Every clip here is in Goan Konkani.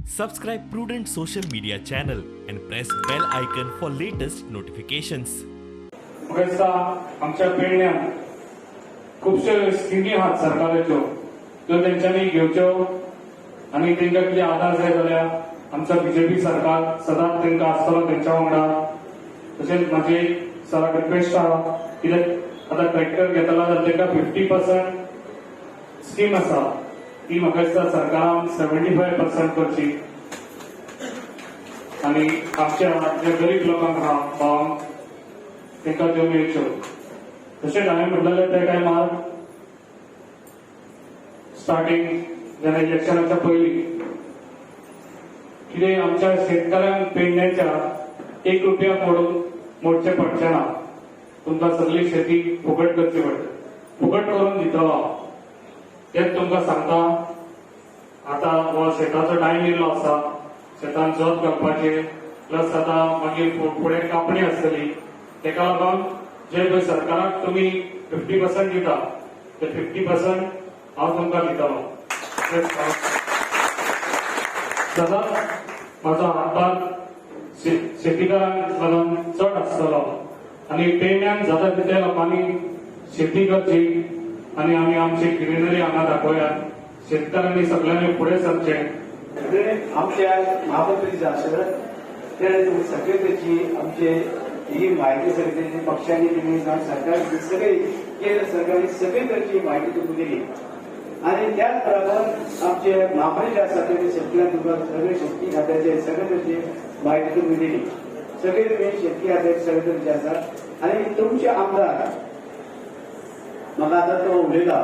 Subscribe Prudent social media channel and press bell icon for latest notifications. म्हाका दिसता आमच्या पेडण्यान खुबश्यो स्किमी आहात सरकाराच्यो, त्यो तेंच्यांनी घेवच्यो आनी तेंकां कितें आदार जाय जाल्यार आमचो बीजेपी सरकार सदांच तेंकां आसतलो तेंच्या वांगडा. तशेंच म्हाजी एक सराक रिक्वेस्ट आहा, कित्याक आतां ट्रॅक्टर घेतला जाल्यार तेंकां 50% स्कीम आसा, ती म्हाका दिसता सरकारान 75% करची आनी आमच्या जे गरीब लोकांक आहा, भावांक, तेंकां त्यो मेळच्यो. तशेंच हांवें म्हटलेलें त्या टायमार स्टार्टींग जेन्ना इलेक्शनाच्या पयलीं, कितें आमच्या शेतकऱ्यांक पेडण्याच्या 1 रुपया मोडून मोडचे पडचे ना, तुमकां सगळी शेती फुकट करची पडटा, फुकट करून दितलो हांव. तेच तुमकां सांगता, आतां हो शेताचो टायम येयल्लो आसा, शेतान जोत घालपाचें, प्लस आतां मागीर फुडें कापणी आसतली. तेका लागून जे पळय सरकाराक तुमी 50% दिता, ते 50% हांव तुमकां दितलो. तेच हांव सदांच म्हाजो हातभार शेतीकारांक लागून चड आसतलो आनी पेडण्यान जाता तितल्या लोकांनी शेती करची आनी आमी आमची ग्रिनरी हांगा दाखोवया. शेतकारांनी सगळ्यांनी फुडें सरचें. म्हणजे आमच्या महामंत्री जे आसत ते सगळे त्याची आमचे ही माहिती सगळी त्याची पक्षांनी दिली, जावं सरकार सगळी, केंद्र सरकारने सगळी तरेची माहिती तुमकां दिली. आणि त्याच बरोबर आमचे महामंत्री जे आसा ते शेतकऱ्यांक तुमकां सगळे शेतकी खात्याचे सगळे तरेची माहिती तुमकां दिली. सगळे तुमी शेतकी खात्याचे सगळे तरेचे आसा. आणि तुमचे आमदार म्हाका आतां तो उलयला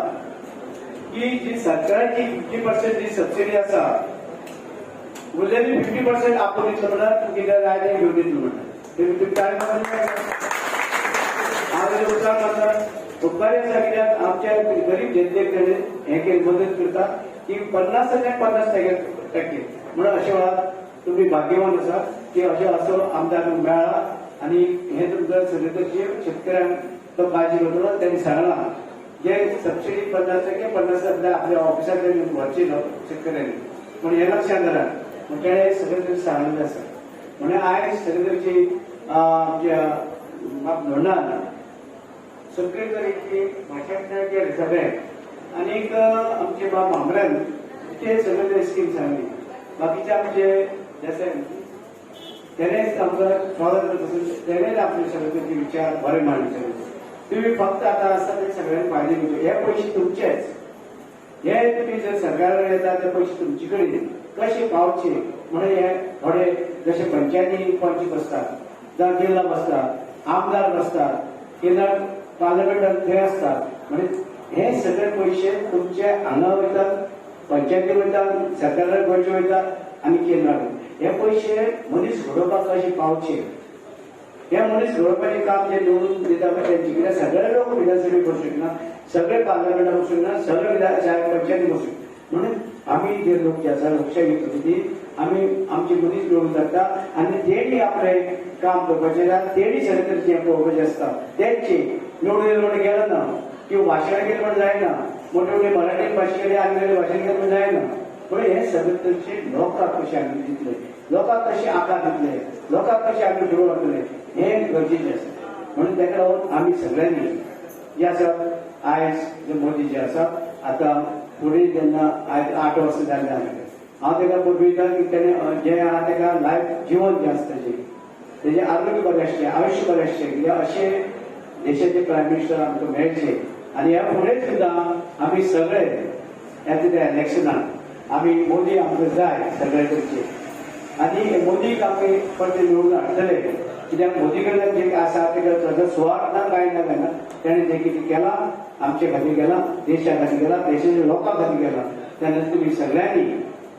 की जी सरकाराची 50% जी सबसिडी आसा, उरलेली 50% आपूण दितलो म्हणल्यार तुमकां कितें जाय तें घेवन दितलो म्हणटा. तुमी काय हांव उपकार मानता, उपकारी आसा, कित्याक आमच्या गरीब जनतेक तेणे हें केलें, मदत करता की 50 टक्के 50 टक्के म्हणून. अशें वेळार तुमी भाग्यवान आसा की अशें असो आमदार मेळ्ळा आनी हे तुमकां सगळे तरेचे शेतकऱ्यांक तो काळजी करतलो. त्यांनी सांगलां जे सबसिडी 50% 50 आपल्या ऑफिसांतल्यान व्हरची शेतकऱ्यांनी, पूण हे लक्षात धरात म्हण तेणे सगळे तरेन सांगलेलें आसा. म्हणून आयज सगळे तरेची आमच्या धोंडान सगळे तरेची भाशण केले सगळे. आनीक आमचे बाब म्हांबऱ्यान ते सगळे ते स्कीम सांगली. बाकीचे आमचे जशे तेणेच आमकां स्वागत करता, तेणेच आपले सगळे तरेचे विचार बरे मांडले सगळे. तुम्ही फक्त आता आसता ते सगळ्यांनी फायदे घेवचे. हे पयशे तुमचेच. हे तुम्ही जर सरकाराकडे येता ते पयशे तुमचे कडेन कशे पावचे म्हणून हे थोडे जशे पंचायती पंच बसतात, जावं जिल्हा बसतात, आमदार बसतात, केंद्रात पार्लमेंटात थंय आसतात, म्हणजे हे सगळे पयशे तुमचे हांगा वयतात, पंचायती वयतात, सरकाराक गोंयचे वयतात आनी केंद्राक. हे पयशे मनीस घडोवपाक कशे पावचे, हे मनीस घडोवपाचें काम जे निवडून दिता पळय तेंचे, कित्याक सगळे लोक विधानसभेत बसूंक शकना, सगळे पार्लमेंटात बसूंक शकना, सगळे विधान पंचायती बसूंक. म्हणून आमी जे लोक जे आसा लोकशाही पद्दतीन आमी आमचे मनीस निवडून धाडटा आनी तेणी आपलें काम करपाचें आसता, तेणी सगळे तरेचें पळोवपाचें आसता. तेंचे निवडून येयले म्हणून गेलो ना किंवा भाशण केलें म्हण जायना, मोठे मोठे मराठी भाशे केले आनी वेगळे भाशण केलें म्हण जायना. पूण हे सगळे तरेचे लोकांक कशें आमी दितले, लोकांक कशें आकार दितले, लोकांक कशें आमी फुडें व्हरतले, हें गरजेचें आसा. म्हणून ताका लागून आमी सगळ्यांनी जे आसा आयज जे मोदी जे आसा, आतां फुडें जेन्ना आयज 8 वर्सां जालीं आमी, हांव ताका पळयता की तेणें जें आहा ताका लायफ जिवन जें आसा तेजें, तेजें आरोग्य बरें आसचें, आयुश्य बरें आसचें, कित्याक अशें देशाचे प्रायम मिनिस्टर आमकां मेळचे. आनी ह्या फुडें सुद्दां आमी सगळे येता त्या इलेक्शनाक आमी मोदी आमकां जाय सगळे तरेचे आनी मोदीक आमी परते निवडून हाडटले, कित्याक मोदी कडल्यान जें आसा तेका ताजो सुवार्थ ना, कांय ना, काय ना. तेणें जें कितें केलां आमचे खातीर केलां, देशा खातीर केलां, देशाच्या लोकां खातीर केलां. तेन्ना तुमी सगळ्यांनी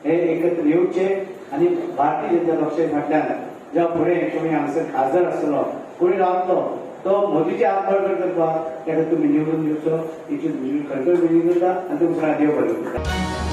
हे एकत्र येवचे आनी भारतीय जनता पक्षा फाटल्यान जेव्हा फुडें कोणी हांगासर खासदार आसतलो, कोणी रावतलो, तो मोदीचे हात बळकट करपाक ताका तुमी निवडून दिवचो. इतली खरखर विनंती करता आनी तुमकां देव बरें करूं.